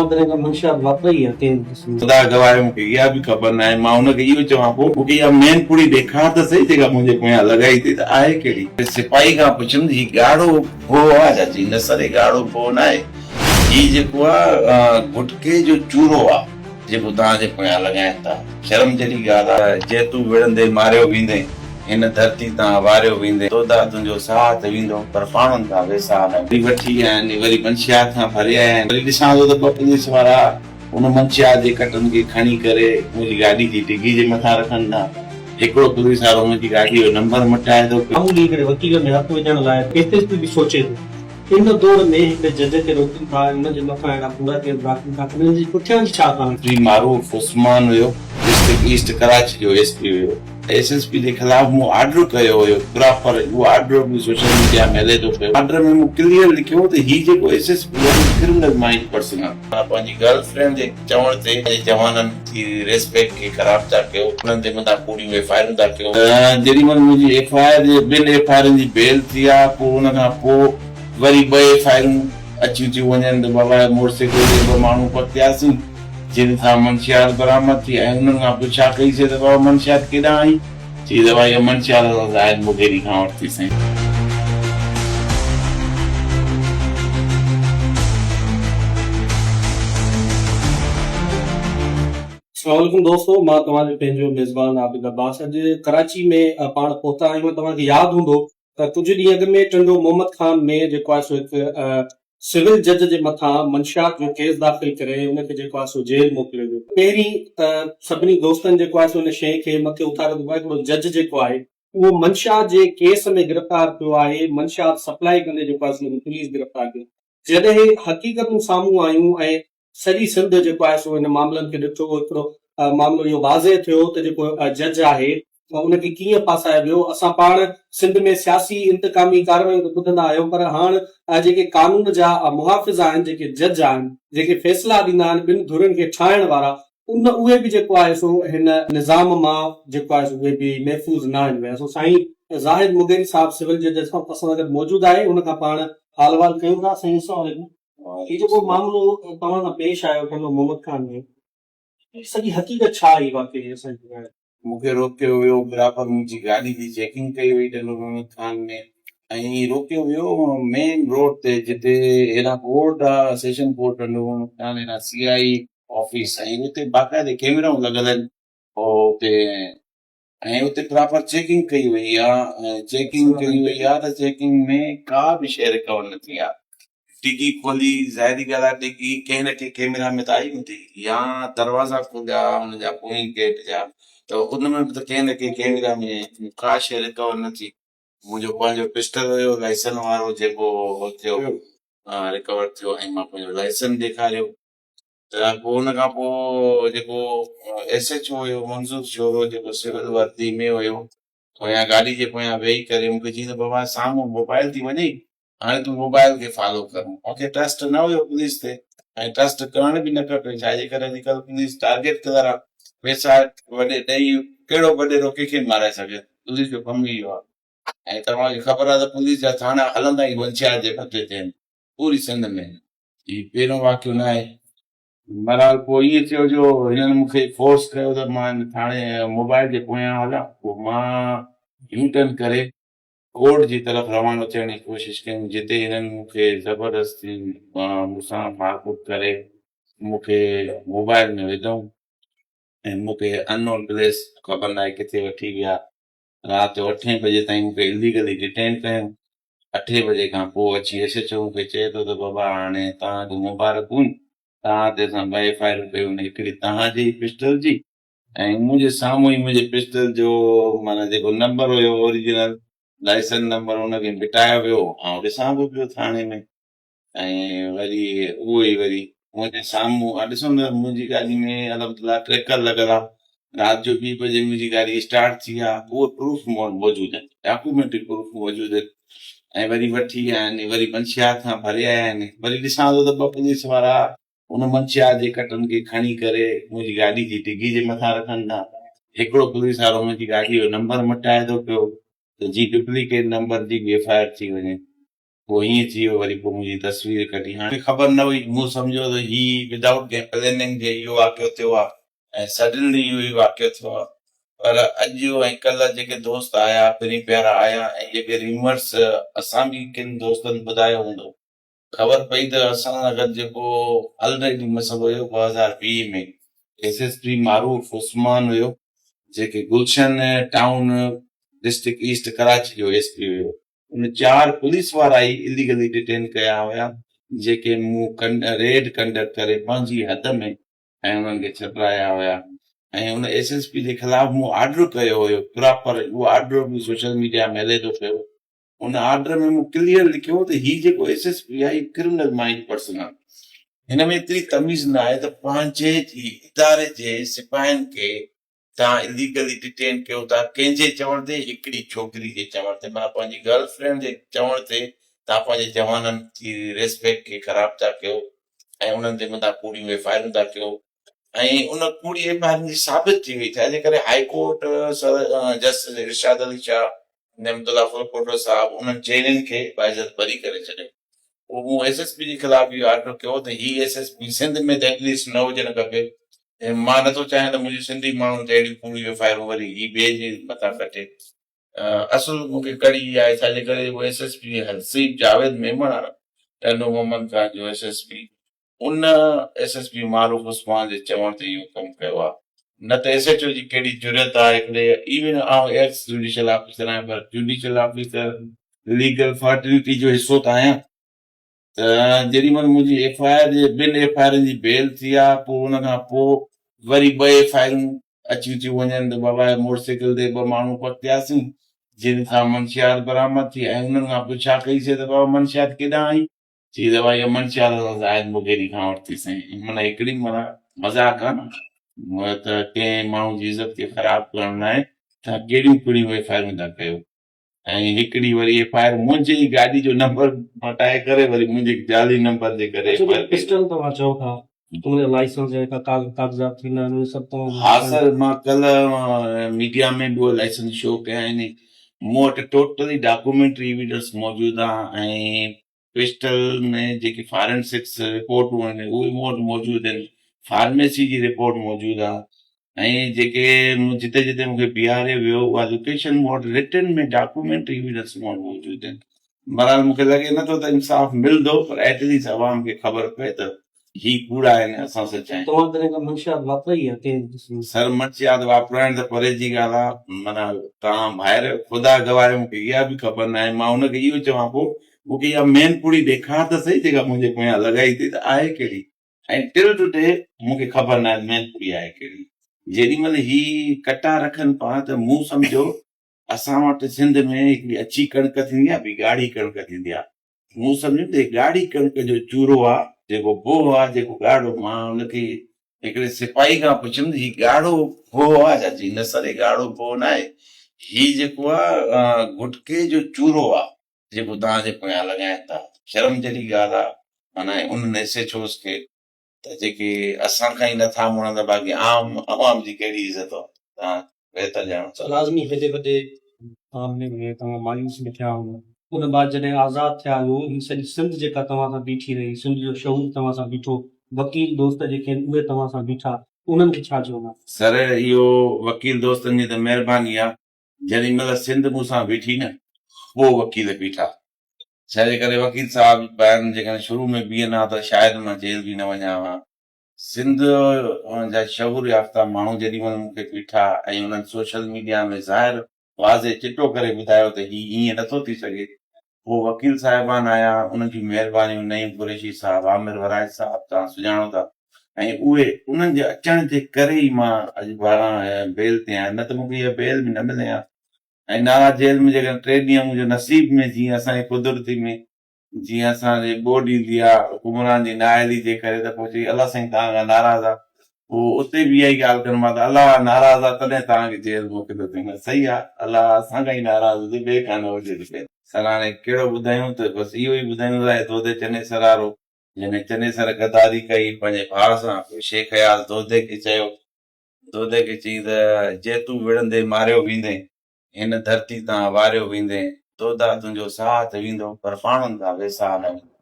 توهان ڪڏهن ڪا منشيات واپرائي آهي ڪنهن به قسم جي؟ خدا گواهه مون کي اها به خبر ناهي. مان هن کي اهو چوان پيو، مون کي اها مين پڙي ڏيکار ته سهي جيڪا منهنجي پويان لڳائي اٿئي ته آهي ڪهڙي؟ سپاهي کان پڇيم ته هي ڳاڙهو ڀوء آهي ڇا؟ چيائين، نه سر هي ڳاڙهو ڀوء ناهي، هي جيڪو آهي گٽڪي جو چورو آهي جيڪو توهان جي پويان لڳائين ٿا. شرم جهڙي ڳالهه آهي. جي تون وڙهندي ماريو ويندين. هن ڌرتي تان واريو ويندين. تودا تنهنجو ساهه ته ويندو، پر پاڻن تان ويساهه نه ويندو. وري وٺي آيا آهن، وري منشيات کان ڀري آيا آهن. وري ڏسان ٿو ته ٻه پوليس وارا ان منشيات جي ڪٽن کي کڻي ڪري منهنجي گاڏي جي ڊگي جي مٿان رکن ٿا. هڪڙو پوليس وارو منهنجي گاڏي جو نمبر مٽائي ٿو پيو. معمولي هڪڙي وڪيل ۾ هٿ وجهڻ لاء ايس ايس پي به سوچي ٿو. ان دور ۾ هڪڙي جج کي روڪين ٿا ۽ ان جي مٿان اهڙا ڪوڙا ڪيس داخل ٿا ڪن، ان جي پٺيان جي ڇا ڪهاڻي؟ پي معروف عثمان هيو، ڊسٽرڪٽ ايسٽ ڪراچي جو ايس پي هيو. ايس ايس پي جي خلاف مون آرڊر ڪيو هيو پراپر اهو آرڊر به سوشل ميڊيا ۾ هلي ٿو پيو آرڊر ۾ مون ڪليئر لکيو هو ته هي جيڪو ايس ايس پي آهي ڪرمنل مائنڊ پرسن آهي. مان پنهنجي گرل فرينڊ جي چوڻ تي پنهنجي جوانن جي ريسپيڪٽ کي خراب ٿا ڪيو انهن تي متان ڪوڙيون ايف I آرون ٿا ڪيو. جيڏي مهل منهنجي ايف I R جي ٻن ايف I آرن جي بيل ٿي آ پوء ان کان پوء وري ٻه ايف I آرون اچيون ٿيون وڃن ته بابا موٽر سائيڪل تي ٻه ماڻهو پڪڙياسين. جن کان منشيات برآمد ٿي ۽ انهن کان پڇا ڪئي سين ته بابا منشيات ڪيڏانهن آئي؟ چي ته بابا اها منشيات اسان زاهد مغيري کان ورتي سين. السلام عليڪم دوستو مان توهان جو پنهنجو ميزبان عابد عباس اڄ ڪراچي ۾ پاڻ پهتا آهيون توهان کي ياد هوندو ته ڪجهه ڏينهن اڳ ۾ ٽنڊو محمد خان ۾ جيڪو آهي سو هڪ سول جج جي مٿان منشيات جو ڪيس داخل ڪري ان کي جيڪو آهي سو جيل موڪليو ويو. پهرين ته سڀني دوستن جيڪو آهي سو ان شيء کي مٿي اٿاريو ته هڪڙو جج جيڪو آهي اهو منشيات جي ڪيس ۾ گرفتار ٿيو آهي، منشيات سپلائي ڪندي جيڪو آهي سو ان کي پوليس گرفتار ڪيو. جڏهن حقيقتون سامهون آيون ۽ سڄي سنڌ جيڪو آهي سو ان معاملن کي ڏٺو، هڪڙو معاملو اهو واضح ٿيو ته جيڪو جج آهي ان کي ڪيئن ڦاسايو ويو، اسان پاڻ سنڌ ۾ سياسي انتقامي ڪارروايون ته ٻڌندا آهيون پر هاڻ جيڪي قانون جا محافظ آهن، جيڪي جج آهن، جيڪي فيصلا ڏيندا آهن ٻن ڌرين کي ٺاهڻ وارا ان اهي به جيڪو آهي سو هن نظام مان جيڪو آهي سو اهي به محفوظ ناهن ويا. سو سائين زاهد مغيري صاحب سول جج اسان سان گڏ موجود آهي ان کان پاڻ حال احوال ڪيون ٿا. سائين السلام عليڪم. هي جيڪو معاملو توهان سان پيش آيو ٽنڊو محمد خان ۾ سڄي حقيقت ڇا آهي واقعي جي اسان کي ٻڌايو. مون کي روڪيو ويو، برابر منهنجي گاڏي جي چيڪنگ ڪئي وئي ٽنڊو محمد خان ۾ ۽ روڪيو ويو مين روڊ تي جتي هيڏانهن ڪورٽ آ سيشن ڪورٽ ٽنڊو محمد خان هيڏانهن سي I office ۽ اتي باقاعدي ڪيمرائون لڳل آهن اتي ۽ اتي پراپر چيڪنگ ڪئي وئي آ ۽ چيڪنگ ڪئي وئي آ ته چيڪنگ ۾ ڪا به شيء رڪور نه ٿي آ. ڊگي کولي ظاهري ڳالهه آهي ڊگي ڪنهن نه ڪنهن ڪيميرا ۾ ته آئي هوندي يا دروازا کوليا ان جا پوئين گيٽ جا ته ان ۾ به ته ڪنهن نه ڪنهن ڪيميرا ۾ ڪا شيء رڪور نه ٿي. منهنجو پنهنجو پسٽل هيو لائسن وارو جيڪو ٿيو رڪور ٿيو ۽ مان پنهنجو لائسن ڏيکاريو ته پوء ان کان پوء جيڪو ايس ايڇ او هيو منظور شورو جيڪو سول وردي ۾ هيو پويان گاڏي جي پويان ويهي ڪري مون کي چيائين ته بابا سامهون موبائل ٿي وڃي هاڻي تون موبائل کي فالو ڪر. مون کي ٽرسٽ نه هيو پوليس تي ۽ ٽرسٽ ڪرڻ به نه کپي ڇا جي ڪري اڄڪلهه پوليس ٽارگيٽ ڪلر آ پيسا وڏي ڏئي ڪهڙو به وڏيرو ڪنهن کي به مارائي سگهي ٿو پوليس جو ڪم ئي اهو آ ۽ توهان کي خبر آ ته پوليس جا ٿاڻا هلندا ئي منشيات جي ڀتي تي آهن پوري سنڌ ۾ هي پهريون واقعو نه آهي بهرحال پوء ائين ٿيو جو هنن مون کي فورس ڪيو ته مان ٿاڻي موبائل جي پويان هلان پوء مان يو ٽرن ڪري ڪورٽ جي طرف روانو ٿيڻ جي ڪوشش ڪيم جتي هنن مون کي زبردستي مون سان مارڪٽ ڪري مون کي موبائل ۾ وڌائون ۽ مون کي ان نون پليس خبر ناهي ڪٿي وٺي ويا رات جو اٺين بجي تائين مون کي اليگلي ڊيٽين ڪيائون اٺين بجي کان پوء اچي ايس ايڇ او مون کي چئي ٿو ته بابا هاڻي توهان کي مبارڪون توهان تي اسان ٻه ايف I آرون ڪيون هڪڙي توهان جي پسٽل جي ۽ منهنجي سامهون ئي منهنجي پسٽل جو معنيٰ جيڪو نمبر هيو اوريجنل لائسنس نمبر ان کي مٽايو ويو آئون ڏسان به پيو ٿاڻي ۾ ۽ وري اهو ئي وري منهنجي سامهون ڏسو نه منهنجي گاڏي ۾ الحمدلله ٽريڪر لڳل آ رات جو ٻي بجي منهنجي گاڏي اسٽارٽ ٿي آ اهو پروف مون وٽ موجود آهن ڊاڪومينٽري پروف موجود آهن ۽ وري وٺي آيا آهن وري منشيات کان ڀري آيا آهن وري ڏسان ٿو ته ٻه پوليس وارا ان منشيات جي ڪٽن کي کڻي ڪري منهنجي گاڏي جي ڊگي جي مٿان رکن ٿا. هڪڙو پوليس وارو منهنجي گاڏي جو نمبر مٽائي ٿو پيو ته جي ڊپليڪيٽ نمبر جي به ايف I R ٿي وڃي. پوء ائين ٿي ويو وري پوء منهنجي تصوير ڪڍي هاڻي خبر نه هئي مون سمجهيو ته هي ودائوٽ ڪنهن پليننگ جي اهو واقعو ٿيو آهي ۽ سڊنلي اهو ئي واقعو ٿيو آهي پر اڄ ۽ ڪلهه جيڪي دوست آيا پرين پيارا آيا ۽ جيڪي ريومرس اسان به ڪن دوستن ٻڌايو هوندو خبر پئي ته اسان سان گڏ جيڪو الريڊي مسئلو هيو 2020 ۾ S S P Maroof Usman هيو جيڪي Gulshan town district east Karachi جو ايس پي هيو ان چار پوليس وارا ئي اليگلي ڊيٽين ڪيا هيا جيڪي مون ريڊ ڪنڊڪٽ ڪري پنهنجي حد ۾ ۽ انهن کي ڇڏرايا هيا ۽ ان ايس ايس پي جي خلاف مون آرڊر ڪيو هيو پراپر اهو آرڊر به سوشل ميڊيا ۾ هلي ٿو پيو ان آرڊر ۾ مون ڪليئر لکيو هو ته هي جيڪو ايس ايس پي آهي هي ڪرمنل مائنڊ پرسن آهي هن ۾ ايتري تميز نه آهي ته پنهنجي اداري جي سپاهين کي توهان اليگلي ڊٽين ڪيو ٿا ڪنهن جي چوڻ تي هڪڙي ڇوڪري جي چوڻ تي معنيٰ پنهنجي گرل فرينڊ جي چوڻ تي توهان پنهنجي جوانن جي ريسپيڪٽ کي خراب ٿا ڪيو ۽ انهن تي مٿان ڪوڙيون ايف I آرون ٿا ڪيو ۽ ان ڪوڙي ايف I آرن جي ثابت ٿي وئي ڇا جي ڪري high court sir justice Irshad Ali Shah Nemat Ullah Phulpoto صاحب انهن چئنين کي باعزت بري ڪري ڇڏيو پوء مون ايس ايس پي جي خلاف اهو آرڊر ڪيو ته هي ايس ايس پي سنڌ ۾ ته ايٽليسٽ نه هجڻ کپي ۽ مان نٿو چاهيان ته منهنجي سنڌي ماڻهن تي اهڙيون ڪوڙيون ايف I آرون وري هي ٻئي جي مٿان ڪٽي. اصل مون کي ڪڙي اها آهي ڇا جي ڪري اهو S S P Haseeb Javed Memon آهي نه ٽنڊو محمد خان جو ايس ايس پي ان S S P Maroof Usman جي چوڻ تي اهو ڪم ڪيو آهي نه ته ايس ايڇ او جي ڪهڙي جرئت آهي هڪڙي ايون آئون ايڪس جوڊيشل آفيسر آهيان پر جوڊيشل آفيسر ليگل فرٽرنٽي جو حصو ته آهيان ته جيڏي مهل منهنجي ايف I R جي ٻن ايف I آرن جي بيل ٿي آ پوء ان کان پوء وري ٻه ايف I آرون اچيون ٿيون وڃن ته بابا موٽر سائيڪل تي ٻه ماڻهو پڪڙياسين جن کان منشيات برآمد ٿي ۽ انهن کان پڇا ڪئي سي ته بابا منشيات ڪيڏانهن آئي چي ته بابا اها منشيات اسان زاهد مغيري کان ورتي سين معنيٰ هڪڙي معنيٰ مذاق آ نه ته ڪنهن ماڻهو جي عزت کي خراب ڪرڻ لاء توهان ڪهڙيون ڪهڙيون ايف I آرون ٿا ڪيو ۽ هڪڙي وري ايف I R منهنجي ئي گاڏي جو نمبر مٽائي ڪري وري منهنجي جعلي نمبر جي ڪري ايف I R ڪئي. پسٽل توهان چئو ٿا ان جا لائسنس جا جيڪا ڪاغذات ٿيندا آهن اهي سڀ توهان ها سر مان ڪلهه ميڊيا ۾ به اهي لائسنس شو ڪيا آهن مون وٽ ٽوٽلي ڊاڪومينٽري ايويڊنس موجود آهي ۽ پسٽل ۾ جيڪي فارنسڪس رپورٽون آهن اهي مون وٽ موجود آهن فارميسي جي رپورٽ موجود آهي ۽ جيڪي جتي جتي مونکي بيهاريو ويو اها لوڪيشن مون وٽ رٽن ۾ ڊاڪومينٽ ايويڊنس مون وٽ موجود آهن بهرحال مونکي لڳي نٿو ته انصاف ملندو پر ايٽليسٽ عوام کي خبر پئي ته هي ڪوڙا آهن اسان سچا آهيون. توهان ڪڏهن ڪا منشيات واپرائي آهي ڪنهن به قسم جي؟ سر منشيات واپرائڻ ته پري جي ڳالهه آهي معنيٰ توهان ڀائر خدا گواهه مون کي اها به خبر ناهي مان ان کي اهو چوان پيو مون کي اها مين پڙي ڏيکار ته سهي جيڪا منهنجي پويان لڳائي اٿئي ته آهي ڪهڙي ۽ ٽل ٽوڊي مون کي خبر ناهي مين پڙي آهي ڪهڙي. جيڏي مهل هي ڪٽا رکن پيا ته مون سمجهيو اسان وٽ سنڌ ۾ هڪڙي اڇي ڪڻڪ ٿيندي آهي ٻي ڳاڙهي ڪڻڪ ٿيندي آهي مون سمجهيو ته هي ڳاڙهي ڪڻڪ جو چورو آ، جيڪو بوهه آ، جيڪو ڳاڙهو. مان ان کي هڪڙي سپاهي کان پڇيم ته هي ڳاڙهو بوهه آ ڇا؟ چيائين، نه سر، هي ڳاڙهو بوهه ناهي، هي جيڪو آ گٽڪي جو چورو آ، جيڪو توهان جي پويان لڳائين ٿا. شرم جهڙي ڳالهه آ، معنيٰ انهن ايس ايڇ اوز کي ته جيڪي اسان کان ئي نٿا مڙن ته باقي عام عوام جي ڪهڙي عزت آ، توهان بهتر ڄاڻو ٿا. لازمي هيڏي وڏي معاملي ۾ توهان مايوس به ٿيا هوندا. ان بعد جڏهن آزاد ٿيا آهيو، هي سڄي سنڌ جيڪا توهان سان بيٺي رهي، سنڌ جو شعور توهان سان بيٺو، وڪيل دوست جيڪي آهن اهي توهان سان بيٺا، انهن کي ڇا چوندا؟ سر اهو وڪيل دوستن جي ته مهرباني آ، جيڏي مهل سنڌ مون سان بيٺي نه پوء وڪيل بيٺا، ڇا جي ڪري وڪيل صاحب بيان جيڪڏهن شروع ۾ بيهن ها ته شايد مان جيل به نه وڃان ها. سنڌ جا شعور يافته ماڻهو جيڏي مهل مون کي بيٺا ۽ انهن سوشل ميڊيا ۾ ظاهر واضح چٽو ڪري ٻڌايو ته هي ائين نٿو ٿي سگهي، پوء وڪيل صاحبان آيا، انهن جون مهربانيون نعيم قريشي صاحب، عامر ورائچ صاحب توهان سڃاڻو ٿا ۽ اهي انهن جي اچڻ جي ڪري ئي مان اڄ ٻاهران بيل تي آهيان نه ته مون کي اها بيل به نه ملي ها ۽ نارا جيل ۾ جيڪڏهن ٽي ڏينهن منهنجو نصيب ۾ جيئن اسان جي قدرتي ۾ جيئن اسان جي ٻوڏ ايندي آ حڪمران جي نااهلي جي ڪري ته پوء چئي الله سائين توهان کان ناراض آ پوء اتي به اها ئي ڳالهه ڪن مان ته الله ناراض آ تڏهن توهان کي جيل موڪليو اٿئي نه صحيح آ الله اسان کان ئي ناراض هجي ٻئي کان نه هجي ته بهتر. سر هاڻي ڪهڙو ٻڌايون ته بس اهو ئي ٻڌايون ته آهي دودي چنيسر وارو جنهن چنيسر غداري ڪئي پنهنجي ڀاء سان پوء شيخ اياز دودي کي چيو دودي کي چيائين ته جي تون وڙهندي ماريو ويندين، هن ڌرتي تان واريو ويندين. دودا تنهنجو ساهه ته ويندو پر پاڻن کان ويساهه نه ويندو.